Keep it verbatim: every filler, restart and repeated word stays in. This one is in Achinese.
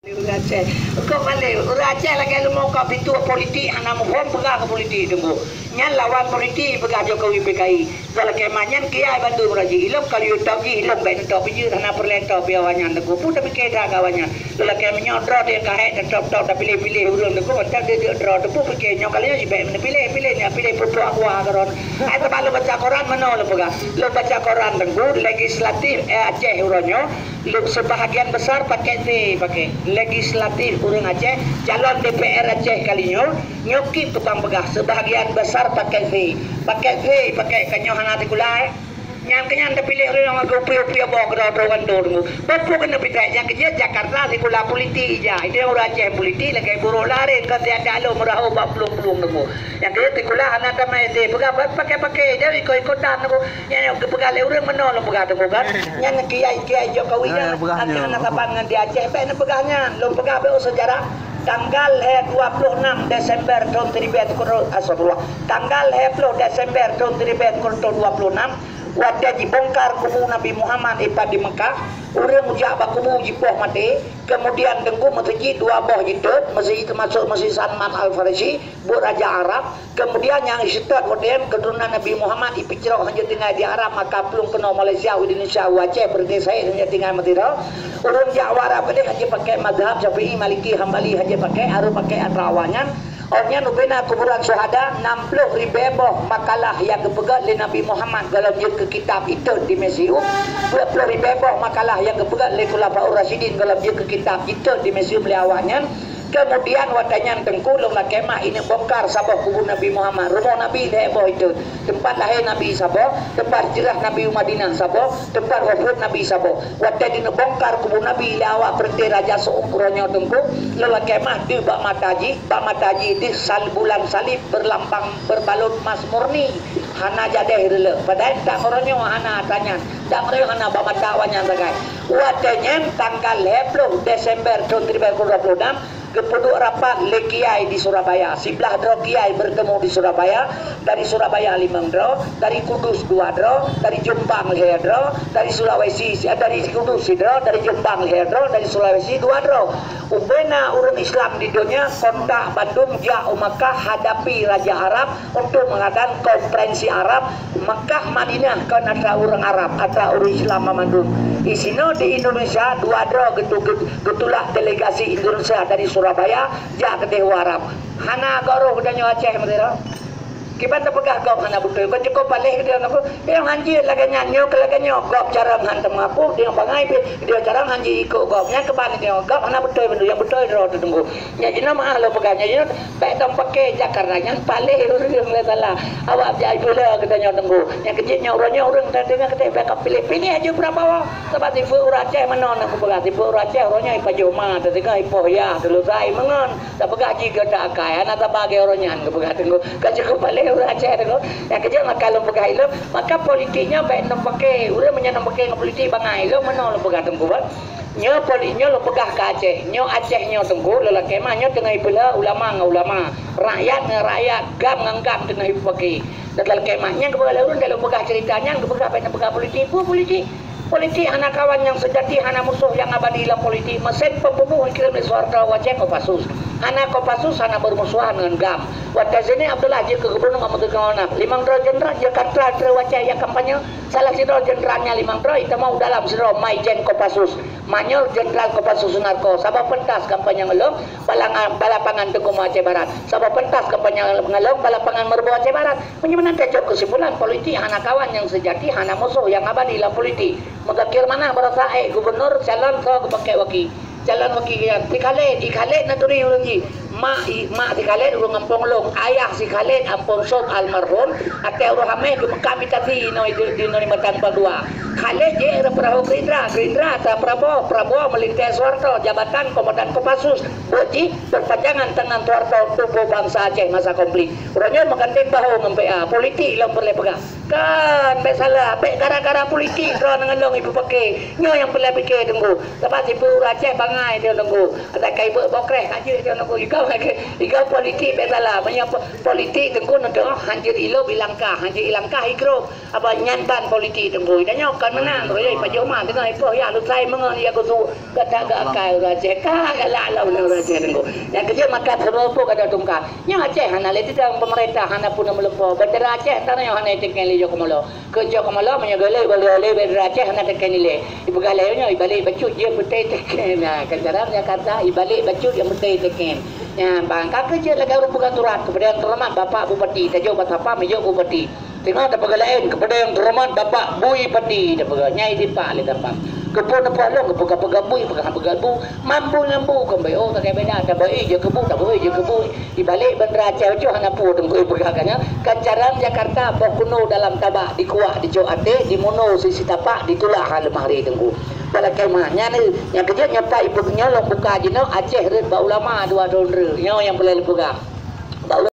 Ureuëng Aceh. Kok balik, ureuëng Aceh lagée leumo ka pintoe politik hana muphom peugah keu politik teungku. Nyan lawan politik peugah Jokowi P K I. Kok lakée mah nyan kiai bandum raji. Ilong ka lheueh top jih, ilong bék neutop jih, hana peureulée top piawa nyan teungku. Pun tapike that kawan nyan. Kok lakée meunyoe droe dia kahek dan top-top dan piléh-piléh ureuëng teungku, mantap dia dia droe teungku pike nyoe kali nyoe jibék piléh-piléh nyan piléh peupuak kuah keudroe. Hai teubalo baca koran meunoe lôn peugah. Lôn baca koran teungku legislatif eh, Aceh uroe nyoe. Leb-, sebahagian besar paket V pakai. Legislatif ureuëng Aceh, calon D P R Aceh kali nyoe, nyoe kip tukang peugah sebahagian besar paket V. Paket V pakai ka nyoe hana sikula eh. Nyang keunyan teupiléh ureuëng nyang geupiôh-piôh boh keudroe-droe gandong teungku. Peue-peue keuneuk pitai nyang keujeuet Jakarta sikula politik ija. Itu nyang ureuëng Aceh politik lagée buroe lari ka tiada lo meurahô bak plueng-plueng teungku. Nyang keujeuet sikula hana tamai S D. Peugah pakai-pakai jadi ikot-ikotan teungku. Nyan nyang geupeugah lé ureuëng meunoe lôn peugah teungku kan. Nyan kiai-kiai Jokowi nyan, nyan, nyan, nyan, nyan, nyan, saban ngon di Aceh, bék neupeugah nyan. Lôn peugah bék sejarah. Tanggal lhée dua puluh enam Desember tahun seribu, astagfirullah. Tanggal lhée ploh Desember tahun seribu sembilan ratus dua puluh enam, watée jibongkar kubu Nabi Muhammad ipat di Mekah, ureuëng ujak bak kubu jipoh maté, kemudian teungku meuseujid dua boh jitot, meuseujid teumasuk Meuseujid Salman Al-Farisi, buet raja Arab, Keumudian nyang iseutôt watée nyan keuturonan Nabi Muhammad ipeucrok hanjeuet tinggai di Arab, maka plueng keunoe Malaysia, Indonesia, u Aceh, Brunei, Said hanjeuet tinggai Madura. Ureuëng jak u Arab keudeh hanjeuet pakai mazhab Syafi'i, Maliki, Hambali hanjeuet pakai, harôh pakai atra awaknyan. Awaknyan ubena kuburan syuhada, enam puluh ribée boh makalah nyang geupeugét lé Nabi Muhammad gohlom jeuet keu kitab itot di museum. Dua puluh ribée boh makalah nyang geupeugét lé Khulafaur Rasyidin gohlom jeuet keu kitab itot di museum lé awaknyan. Keumudian watée nyan teungku lôn lakée mah ineuk bongkar saboh kubu Nabi Muhammad. Rumoh Nabi lhée boh itot. Teumpat lahé Nabi saboh, teumpat hijrah Nabi u Madinah saboh, teumpat wafeuet Nabi saboh. Watée jineuk bongkar kubu Nabi lé awak peureuté Raja Su'ud uroe nyoe teungku, lôn lakée mah deuh bak mata jih, bak mata jih deuh sal-, bulan saleb beurlambang beurbalot mas murni. Hana jadéh reuleuek. Padahai tan uroe nyoe hana atra nyan. Dan uroe nyoe hana bak mata awaknyan sagai. Watée nyan tanggal lhée ploh Desember tahun seribu sembilan ratus dua puluh enam, Geupeuduek rapat lé kiai di Surabaya. Siblaih droe kiai beureuteumé di Surabaya, dari Surabaya limong droe, dari Kudus dua droe, dari Jombang lhée droe, dari Sulawesi, eh, dari Kudus sidroe, dari Jombang lhée droe, dari Sulawesi dua droe. Ubena ureuëng Islam di donya kontak bandum jak u Makkah hadapi Raja Arab untuk mengadakan konferensi Arab. Makkah Madinah kon atra ureuëng Arab, atra ureuëng Islam mamandum. Di sinoe di Indonesia dua droe geutu-, geutulak delegasi Indonesia dari Surabaya jak keudeh u Arab. Hana goroh geutanyoe Aceh meusira. Kiban tapeugah gob hana beutôi, kon cukôp paléh geutanyoe. Nyang hanjeuet lagée nyan nyoe keu lagée nyoe gob carông han teumapu, nyang bangai pih geutanyoe carông hanjeuet ikot gob. Nyang keuban geutanyoe gob hana beutôi bandum, nyang beutôi droe teuh teungku. Nyan jinoe meu'ah lôn peugah, nyan jinoe bék tom paké Jakarta nyan paléh ureuëng lé salah. Awak jai pula geutanyoe teungku. Nyang keujeuet nyoe uroe nyoe ureuëng tadeungoe keudeh bék ka piléh-piléh aju Prabowo. Sabab sifeuet ureuëng Aceh meunoe na kupeugah, sifeuet ureuëng Aceh uroe nyoe ipajoh ma, tadeungoe ipoh yah, teulusai meungon. Tapeugah jih geutak akai, hana taba lagée uroe nyan geupeugah teungku. Ka cukôp paléh ureuëng Aceh teungku. Nyang keujeuet maka lôn peugah ilôn, maka politik nyoe bék tom paké. Ureuëng meunyoe tom paké ngon politik bangai, ilôn meunoe lôn peugah teungku ban. Nyoe poli-, nyoe lôn peugah keu Aceh. Nyoe Aceh nyoe teungku, lôn lakée mah nyoe teungoh ipeulheueh ulama ngon ulama, rakyat ngon rakyat, GAM ngon GAM teungoh ipeupaké. Dan lôn lakée mah nyang geupeugah lé ureuëng, lôn peugah ceurita nyan, geupeugah bék neupeugah politik. Peue politik? Politik hana kawan nyang seujati, hana musoh nyang abadi lam politik. Meusén pembunuh ikirém lé Soeharto u Aceh Kopassus. Hana Kopassus hana beurmusohan ngon GAM. Watée Zaini Abdullah jeuet keu gubunur ngon Menteri Keamanan, limong droe jeuneural Jakarta trok u Aceh jak kampanye. Salah sidroe jeuneural nyan limong droe, itamong u dalam sidroe Maijen Kopassus, Mayor Jeuneural Kopassus Sunarko, saboh peuntas kampanye ngon lôn balapangan Teungku Aceh Barat, saboh peuntas kampanye ngon lôn balapangan Meureubo Aceh Barat. Meunyoe meunan tacok keusimpulan, politik hana kawan nyang seujati, hana musoh nyang abadi lam politik. Mudakir Manah baroesa ék gubunur, calon soe geupaké waki. Calon waki nyan si Khaled, si Khaled na turi ureuëng jih. Mak i, mak si Khaled ureuëng gampông lôn, ayah si Khaled Ampon Sop almarhum, até uroe Hameh geumeukam itasi inoe di, di inoe di Matan Padua. Khaled jeuet reupeurahô Gerindra, Gerindra atra Prabowo, Prabowo meulintée Soeharto, jabatan Komandan Kopassus, buet jih perpanjangan tangan Soeharto tuboh bansa Aceh masa konflik. Uroe nyoe meugandeng bahô ngon P A, politik lom peureulée peugah. Kan, bék salah, bék gara-gara politik droe ngon lôn ipeupaké. Nyoe nyang peureulée piké teungku. Sabab sifeuet ureuëng Aceh bangai teungku. Asai ka ibeuet bokreh ka jeuet teungku. Ikau Iga politik biasalah. Meunyoe po-, politik Teungku neuteungoh hanjeuet ilop ilangkah, hanjeuet ilangkah igrop. Apa nyan ban politik Teungku. Ida nyoe kon meunang, royai pajoh ma teungoh ipoh ya lusai meungon ya kusu. Gata ga akai ureueng Aceh. Ka galak lah ureueng Aceh Teungku. Nyang keujeuet mata seureupoh gata tungka. Nyang Aceh hana lé tidang pemerintah, hana pun meuleumpah. Bendera Aceh tanoh hana iteken lé jok molo. Keu jok molo meunyoe galak bendera Aceh hana teken ilée. Ipeugah lé nyoe ibalek bacut jeuet peuté teken. Nah, kan cara Jakarta ibalek bacut nyang peuté teken. Nyan bang ka keujeuet lagèe ureueng peugah surat keupada nyang teuhoreumat Bapak Bupati, tajok bak satpam, ijok Bupati. Teungoh tapeugah laén keupada nyang teuhoreumat Bapak Bupati, tapeugah nyai dipak lé satpam. Keupeue neupoh lôn keupeugah-peugah bui, peugah-peugah bu, mambu ngon bu kon bayoe, oh, sagai beda, tabeuet jeuet keu bu, tabeuet jeuet keu bu. Ibalek bendera Aceh ujoh hana peue Teungku ipeugah kan nyan. Kan cara Jakarta boh kuno dalam tabak, dikuak dicok até, dimuno sisi tapak, ditulah ha leumah hari Teungku. Balakée mah nyan, nyang keujeuet nyoe pat ipeugah nyoe lôn buka jinoe Aceh rhot bak ulama dua thon rhot. Nyoe nyang peureulée lôn peugah.